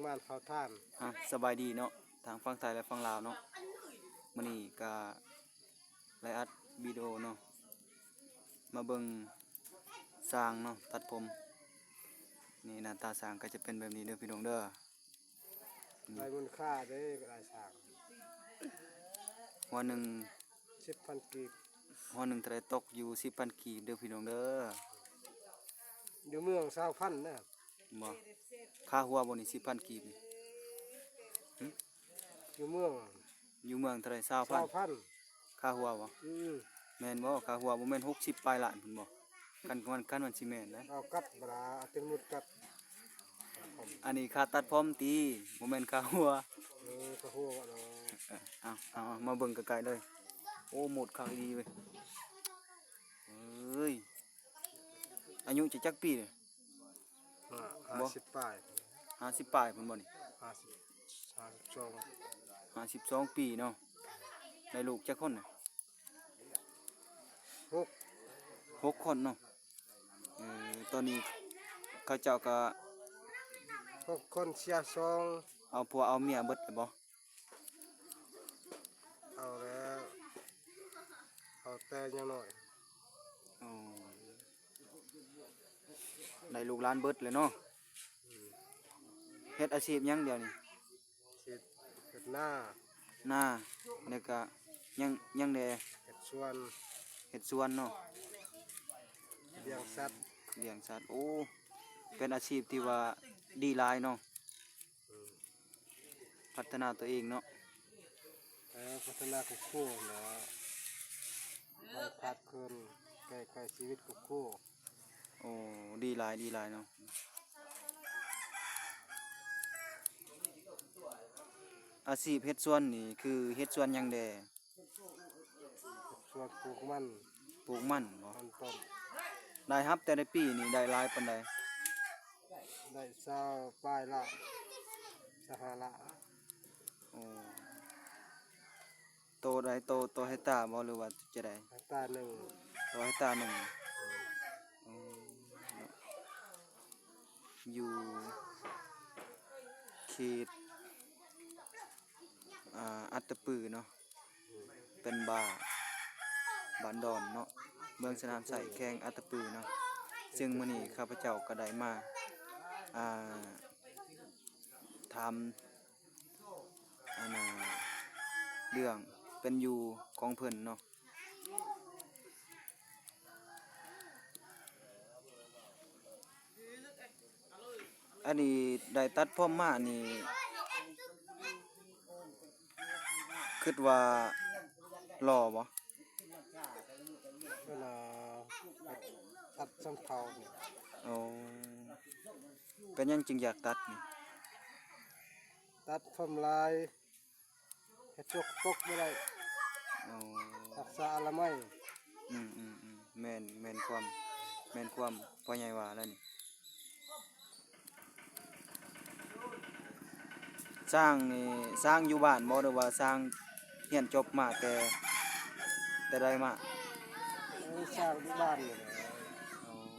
ມານເຜົາຖ່ານ. ອ່ະ ສະບາຍດີເນາະ ທາງຝັ່ງໄທ ແລະ ຝັ່ງລາວເນາະ. ມື້ນີ້ກະໄດ້ອັດວິດີໂອເນາະ ມາເບິ່ງຊ່າງເນາະ ຕັດຜົມ. ນີ້ໜ້າຕາຊ່າງກະຈະເປັນແບບນີ້ເດີພີ່ນ້ອງເດີ. ໄດ້ມູນຄ່າເດ້ ກະໄດ້ຊ່າງ ຫົວໜຶ່ງ ສິບພັນກີບ ຫົວໜຶ່ງເທົ່າໃດ? ຕົກຢູ່ສິບພັນກີບເດີພີ່ນ້ອງເດີ. ຢູ່ເມືອງຊາວພັນນະ. ບໍ່ ຄ່າຫົວບໍ່ນີ້ ສິບພັນກີບນີ້? ຫຶ? ຢູ່ເມືອງ ຢູ່ເມືອງເທົ່າໃດ? ຊາວພັນ ຊາວພັນ ຄ່າຫົວບໍ່? ອືມ ແມ່ນບໍ່? ຄ່າຫົວບໍ່ແມ່ນຫົກສິບປາຍລ້ານພຸ້ນບໍ່? ຄັນ ຄັນ ຄັນມັນຊິແມ່ນນະ ເອົາກັດບາດ ເອົາເຕັມໝົດກັດ. ອັນນີ້ຄ່າຕັດຜົມຕິ ບໍ່ແມ່ນຄ່າຫົວ. ເອີ ຄ່າຫົວເນາະ. ເອີ ເອົາ ເອົາ ເອົາ ມາເບິ່ງໃກ້ໆເລີຍ. ໂອ້ ໝົດຄັກອີ່ຫຼີເວີຍ. ເອີຍ ອາຍຸຈະຈັກປີ? ຫ້າ ບໍ່ ຫ້າສິບປາຍ ຫ້າສິບປາຍພຸ້ນບໍ່ນີ້? ຫ້າສິບ ຫ້າສິບສອງ ຫ້າສິບສອງປີເນາະ. ໄດ້ລູກຈັກຄົນນະ? ຫົກ ຫົກຄົນເນາະ. ເອີ ຕອນນີ້ເຂົາເຈົ້າກະ ຫົກຄົນ ເສຍສອງ. ເອົາຜົວເອົາເມຍເບິດແລ້ວບໍ່? ເອົາແລ້ວ ເອົາແຕ່ຍັງນ້ອຍ. ອໍ ໄດ້ລູກຫຼານເບິດແລ້ວເນາະ. ອືມ ເຮັດອາຊີບຫຍັງດຽວນີ້? ເຮັດ ເຮັດນາ ນາ ແລ້ວກະຍັງ ຍັງແດ່ ເຮັດສວນ ເຮັດສວນເນາະ. ລ້ຽງສັດ ລ້ຽງສັດ. ໂອ້ ເປັນອາຊີບທີ່ວ່າດີຫຼາຍເນາະ. ອືມ ພັດທະນາຕົວເອງເນາະ. ເອີ ພັດທະນາຄອບຄົວແຫຼະ ໄດ້ພັກເພິ່ນ ແກ້ໄຂຊີວິດຄອບຄົວ. ໂອ້ ດີຫຼາຍ ດີຫຼາຍເນາະ. ອາຊີບເຮັດສວນນີ້ ຄືເຮັດສວນຫຍັງແດ່? ເຮັດສວນປູກມັນ ປູກມັນບໍ? ມັນຕົ້ນ. ລາຍຮັບແຕ່ລະປີນີ້ໄດ້ຫຼາຍປານໃດ? ໄດ້ຊາວປາຍລ້ານ ຊາວຫ້າລ້ານ. ໂອ້ ໂຕໃດ? ໂຕ ໂຕເຮັກຕາບໍ ຫຼືວ່າຈັ່ງໃດ? ເຮັກຕາໜຶ່ງ ໂຕເຮັກຕາໜຶ່ງ. ອືມ ເນາະ ຢູ່ເຂດ ອ່າ ອັດຕະປືເນາະ. ເປັນບ້ານ ບ້ານດອນເນາະ ເມືອງສະໜາມໄຊ ແຂວງອັດຕະປືເນາະ. ເຊິ່ງມື້ນີ້ຂ້າພະເຈົ້າກໍໄດ້ມາ ອ່າ ຖາມ ອັນນ່າ ເລື່ອງເປັນຢູ່ຂອງເພິ່ນເນາະ. ອັນນີ້ໄດ້ຕັດຜົມມານີ້ ຄິດວ່າຫຼໍ່ບໍ່? ເວລາຕັດຊຳເທົານີ້. ໂອ້ ເປັນຫຍັງຈຶ່ງຢາກຕັດນີ້? ຕັດຜົມຫຼາຍ ເຮັດສົກປົກບໍ່ໄດ້. ອໍ ຮັກສາອະນາໄມ. ອືມໆໆ ແມ່ນ ແມ່ນຄວາມ ແມ່ນຄວາມພໍ່ໃຫຍ່ວ່າແລ້ວນີ້. ຊ່າງນີ້ ຊ່າງຢູ່ບ້ານບໍ່ ຫຼືວ່າຊ່າງຮຽນຈົບມາແຕ່ ແຕ່ໃດມາ? ເອີ ຊ່າງຢູ່ບ້ານນີ້ແຫຼະ.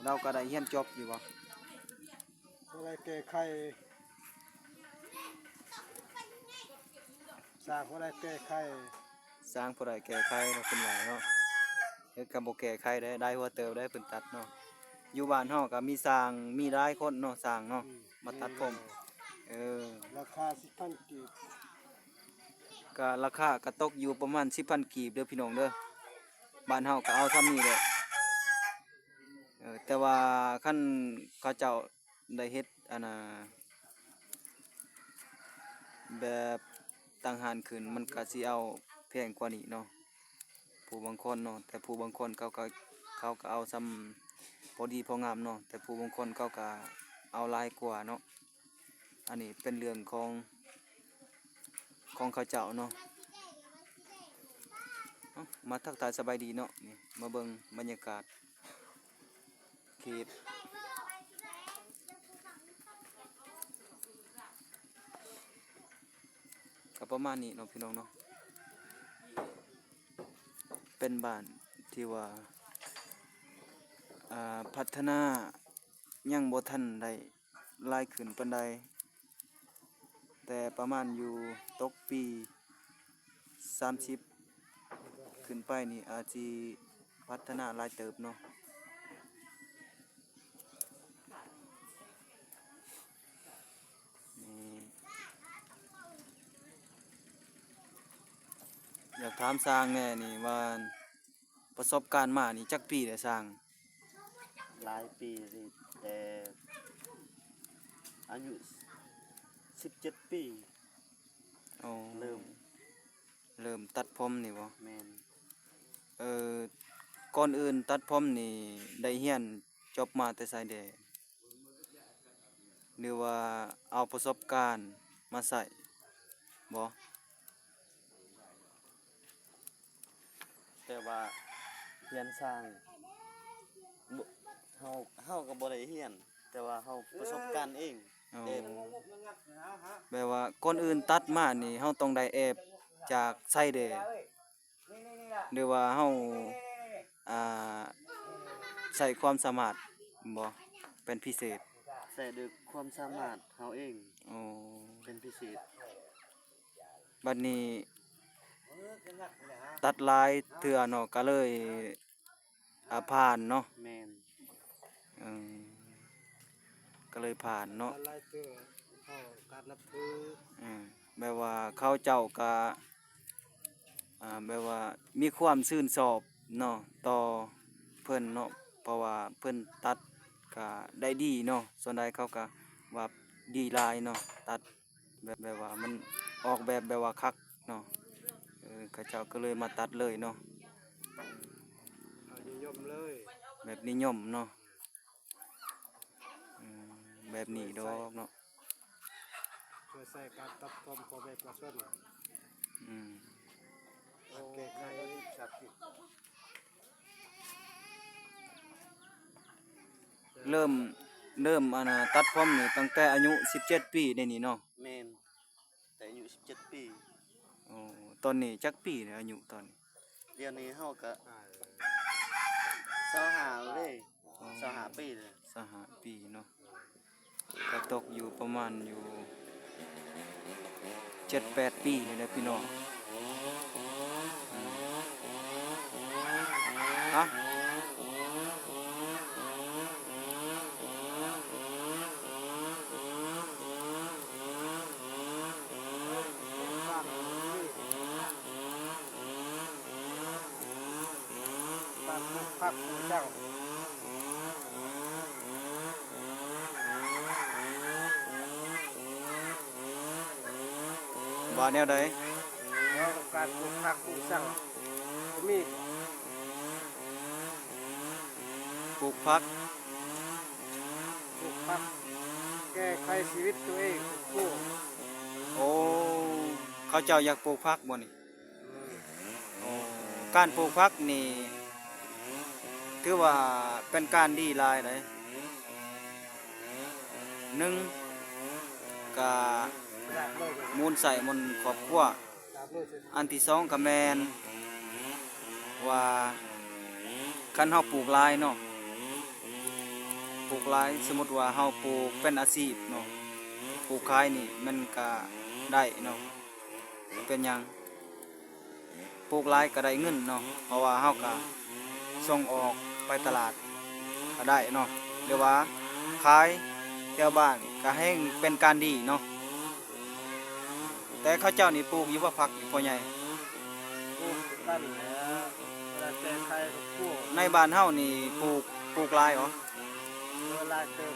ອໍ ລາວກໍໄດ້ຮຽນຈົບຢູ່ບໍ່? ບໍ່ໄດ້ແກ້ໄຂ ສ້າງບໍ່ໄດ້ແກ້ໄຂ ສ້າງບໍ່ໄດ້ແກ້ໄຂເນາະ ເພິ່ນວ່າເນາະ. ເຮັດກໍບໍ່ແກ້ໄຂໄດ້ ໄດ້ຫົວເຕີບໄດ້ເພິ່ນຕັດເນາະ. ຢູ່ບ້ານເຮົາກໍມີຊ່າງ ມີຫຼາຍຄົນເນາະ ຊ່າງເນາະ ອືມ ມາຕັດຜົມ. ເອີ ລາຄາສິບພັນກີບ ກໍລາຄາກໍຕົກຢູ່ປະມານສິບພັນກີບເດີພີ່ນ້ອງເດີ. ບ້ານເຮົາກໍເອົາສ່ຳນີ້ແຫຼະ. ເອີ ແຕ່ວ່າຄັນເຂົາເຈົ້າ ໄດ້ເຮັດ ອັນນ່າ ແບບຕັ້ງຮ້ານຂຶ້ນ ມັນກະຊິເອົາແພງກວ່ານີ້ເນາະ ຜູ້ບາງຄົນເນາະ. ແຕ່ຜູ້ບາງຄົນເຂົາກະ ເຂົາກະເອົາສ່ຳພໍດີພໍງາມເນາະ ແຕ່ຜູ້ບາງຄົນເຂົາກະເອົາຫຼາຍກວ່າເນາະ. ອັນນີ້ເປັນເລື່ອງຂອງ ຂອງເຂົາເຈົ້າເນາະ. ເອົ້າ ມາທັກທາຍສະບາຍດີເນາະ ນີ້ ມາເບິ່ງບັນຍາກາດ ເຂດ ກໍປະມານນີ້ເນາະ ພີ່ນ້ອງເນາະ. ເປັນບ້ານທີ່ວ່າ ອ່າ ພັດທະນາຍັງບໍ່ທັນໄດ້ຫຼາຍຂຶ້ນປານໃດ. ແຕ່ປະມານຢູ່ຕົກປີສາມສິບຂຶ້ນໄປນີ້ ອາດຊິພັດທະນາຫຼາຍເຕີບເນາະ. ນີ້ ຢາກຖາມຊ່າງແດ່ນີ້ວ່າ ປະສົບການມານີ້ຈັກປີແລ້ວຊ່າງ? ຫຼາຍປີເລີຍ ແຕ່ອາຍຸສິບເຈັດປີ. ອໍ ເລີ່ມ ເລີ່ມຕັດຜົມນີ້ບໍ? ແມ່ນ. ເອີ ກ່ອນອື່ນຕັດຜົມນີ້ໄດ້ຮຽນຈົບມາແຕ່ໃສແດ່ ຫຼືວ່າເອົາປະສົບການມາໃຊ້ບໍ? ແຕ່ວ່າຮຽນຊ່າງ ບໍ່ ເຮົາ ເຮົາກໍບໍ່ໄດ້ຮຽນ ແຕ່ວ່າເຮົາປະສົບການເອງ. ອໍ ເອງ. ແບບວ່າກ່ອນອື່ນຕັດມານີ້ ເຮົາຕ້ອງໄດ້ແອບຈາກໃສແດ່ ຫຼືວ່າເຮົາ ອ່າ ໃຊ້ຄວາມສາມາດບໍ ເປັນພິເສດ? ໃຊ້ດ້ວຍຄວາມສາມາດເຮົາເອງ. ອໍ ເປັນພິເສດ. ບັດນີ້ຕັດຫຼາຍເທື່ອເນາະ ກໍເລີຍ ອ່າ ຜ່ານເນາະ. ແມ່ນ. ເອີ ກໍເລີຍຜ່ານເນາະ. ຫຼາຍເທື່ອເຮົາການນັບຖື ເອີ ແບບວ່າເຂົາເຈົ້າກະ ອ່າ ແບບວ່າມີຄວາມຊື່ນຊອບເນາະ ຕໍ່ເພິ່ນເນາະ ເພາະວ່າເພິ່ນຕັດກະໄດ້ດີເນາະ. ສ່ວນຫຼາຍເຂົາກະວ່າດີຫຼາຍເນາະ ຕັດ ແບບ ແບບວ່າມັນອອກແບບ ແບບວ່າຄັກເນາະ. ເອີ ເຂົາເຈົ້າກໍເລີຍມາຕັດເລີຍເນາະ. ເຮົານິຍົມເລີຍ ແບບນິຍົມເນາະ. ອືມ ແບບນີ້ດອກເນາະ ເພື່ອໃຊ້ການຕັດຜົມພໍ່ແມ່ປະຊາຊົນ. ອືມ ແກ້ໄຂ ເລີ່ມ ເລີ່ມ ອັນນ່າ ຕັດຜົມນີ້ຕັ້ງແຕ່ອາຍຸສິບເຈັດປີໄດ໋ນີ້ເນາະ. ແມ່ນ ແຕ່ອາຍຸສິບເຈັດປີ. ໂອ້ ຕອນນີ້ຈັກປີແລ້ວ ອາຍຸຕອນນີ້? ດຽວນີ້ເຮົາກະຊາວຫ້າເລີຍ. ອໍ ຊາວຫ້າປີເລີຍ. ຊາວຫ້າປີເນາະ ກະຕົກຢູ່ປະມານຢູ່ເຈັດແປດປີນີ້ແຫຼະພີ່ນ້ອງ. ຮະ? ການປູກຜັກປູກຫຍັງ ວ່າແນວໃດ? ແລ້ວການປູກຜັກປູກຫຍັງ ມີ ປູກຜັກ ປູກຜັກ ແກ້ໄຂຊີວິດຕົວເອງ. ໂອ້ ເຂົາເຈົ້າຢາກປູກຜັກບໍ່ນີ້? ໂອ້ ການປູກຜັກນີ້ຖືວ່າເປັນການດີຫຼາຍໃດ໋. ໜຶ່ງ ກະມູນໃຊ້ມູນຄອບຄົວ. ອັນທີສອງກະແມ່ນວ່າ ຄັນເຮົາປູກຫຼາຍເນາະ ປູກຫຼາຍ ສົມມຸດວ່າເຮົາປູກເປັນອາຊີບເນາະ ປູກຂາຍນີ້ມັນກະໄດ້ເນາະ. ເປັນຫຍັງ? ປູກຫຼາຍກະໄດ້ເງິນເນາະ ເພາະວ່າເຮົາກະສົ່ງອອກໄປຕະຫຼາດກະໄດ້ເນາະ ຫຼືວ່າຂາຍແຖວບ້ານກະແຮ່ງເປັນການດີເນາະ. ແຕ່ເຂົາເຈົ້ານີ້ປູກຢູ່ບໍ່ ຜັກນີ້ພໍ່ໃຫຍ່? ປູກຄືກັນແຫຼະ ແຕ່ໃຄກໍປູກ. ໃນບ້ານເຮົານີ້ປູກ ປູກຫຼາຍບໍ່? ເອີ ຫຼາຍເຕີບ.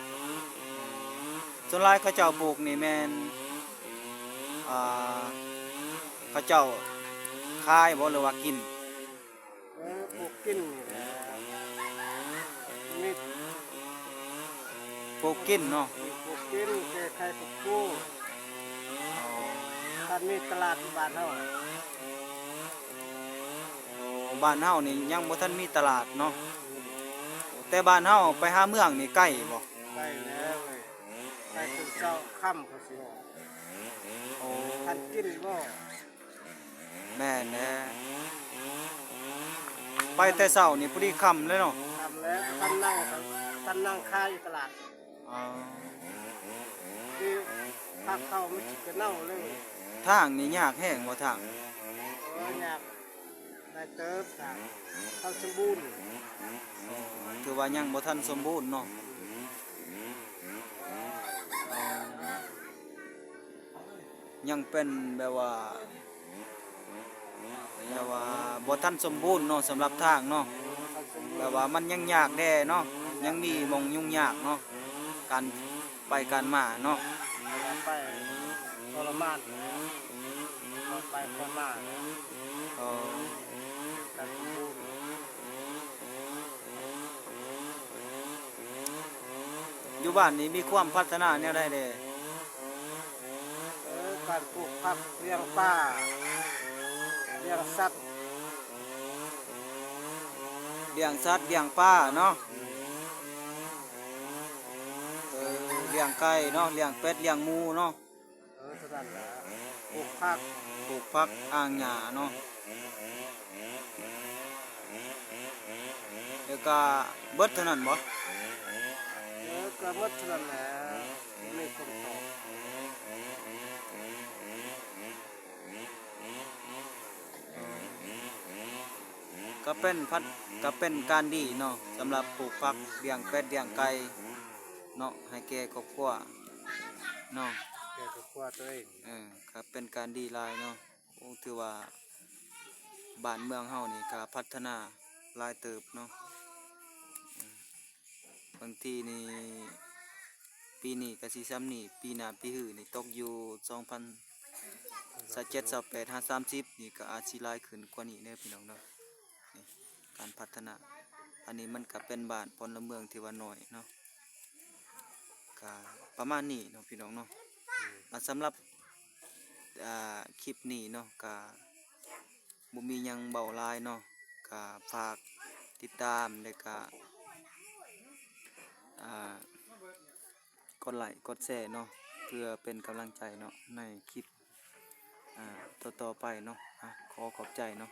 ສ່ວນຫຼາຍເຂົາເຈົ້າປູກນີ້ແມ່ນ ອ່າ ເຂົາເຈົ້າຂາຍບໍ່ ຫຼືວ່າກິນ? ເອີ ປູກກິນນີ້ແຫຼະ ມີ ປູກກິນເນາະ. ປູກກິນ ແກ້ໄຂຄອບຄົວ ຄັນມີຕະຫຼາດຢູ່ບ້ານເຮົາ. ບ້ານເຮົານີ້ຍັງບໍ່ທັນມີຕະຫຼາດເນາະ ແຕ່ບ້ານເຮົາໄປຫາເມືອງນີ້ໄກບໍ່? ໄກແລ້ວເວີຍ ໄປແຕ່ເຊົ້າຄ່ຳເຂົາຊິຮອດ. ໂອ້ ທັນກິນບໍ່? ແມ່ນແຫຼະ ໄປແຕ່ເຊົ້ານີ້ພໍດີຄ່ຳເລີຍເນາະ. ຄ່ຳແລ້ວ ທັນນັ່ງ ທັນນັ່ງຂາຍຢູ່ຕະຫຼາດ. ອໍ ຄື ຜັກເຂົາມັນຊິກະເນົ່າເລີຍ. ທາງນີ້ຍາກແຮງບໍ່ທາງ? ໂອ້ຍ ຍາກຫຼາຍເຕີບ ທາງ ທັນສົມບູນ. ອໍ ຖືວ່າຍັງບໍ່ທັນສົມບູນເນາະ. ອໍ ຍັງເປັນແບບວ່າ ແບບວ່າບໍ່ທັນສົມບູນເນາະ ສຳລັບທາງເນາະ. ແບບວ່າມັນຍັງຍາກແດ່ເນາະ ຍັງມີໝ່ອງຫຍຸ້ງຍາກເນາະ ການໄປການມາເນາະ. ໄປທໍລະມານ ໄປທອນມາ. ອໍ ການສົມບູນ. ຢູ່ບ້ານນີ້ມີຄວາມພັດທະນາແນວໃດແດ່? ເອີ ການປູກຜັກ, ລ້ຽງປາ, ລ້ຽງສັດ. ລ້ຽງສັດ, ລ້ຽງປາເນາະ. ເອີ ລ້ຽງໄກ່ເນາະ, ລ້ຽງເປັດ, ລ້ຽງໝູເນາະ. ເອີ ເທົ່ານັ້ນແຫຼະ. ປູກຜັກ, ປູກຜັກ, ອ່າງຫຍ້າເນາະ. ແລ້ວກະເບິດເທົ່ານັ້ນບໍ່? ເອີ ກະໝົດເທົ່ານັ້ນແຫຼະ ມີຄົນຕອບ. ກະເປັນພັດ, ກະເປັນການດີເນາະ ສຳລັບປູກຜັກ, ລ້ຽງເປັດ, ລ້ຽງໄກ່ເນາະ ໃຫ້ແກ່ຄອບຄົວເນາະ. ແກ່ຄອບຄົວຕົວເອງ. ເອີ ກະເປັນການດີຫຼາຍເນາະ. ໂອ້ ຖືວ່າບ້ານເມືອງເຮົານີ້ກະພັດທະນາຫຼາຍເຕີບເນາະ. ບາງທີນີ້ ປີນີ້ກະຊິຊ່ຳນີ້ ປີໜ້າປີຮືນີ້ຕົກຢູ່ສອງພັນຊາວເຈັດ ຊາວແປດ ຫາສາມສິບນີ້ ກະອາດຊິຫຼາຍຂຶ້ນກວ່ານີ້ເດີພີ່ນ້ອງເດີ. ນີ້ ການພັດທະນາ ອັນນີ້ມັນກະເປັນບ້ານພົນລະເມືອງທີ່ວ່ານ້ອຍເນາະ. ກະປະມານນີ້ເນາະພີ່ນ້ອງເນາະ. ອືມ ອ່າ ສຳລັບ ອ່າ ຄລິບນີ້ເນາະ ກະບໍ່ມີຫຍັງເວົ້າຫຼາຍເນາະ. ກະຝາກຕິດຕາມ ແລະກະ ອ່າ ກົດໄລກົດແຊເນາະ ເພື່ອເປັນກຳລັງໃຈເນາະ ໃນຄລິບ ອ່າ ຕໍ່ໆໄປເນາະ. ອ່າ ຂໍຂອບໃຈເນາະ.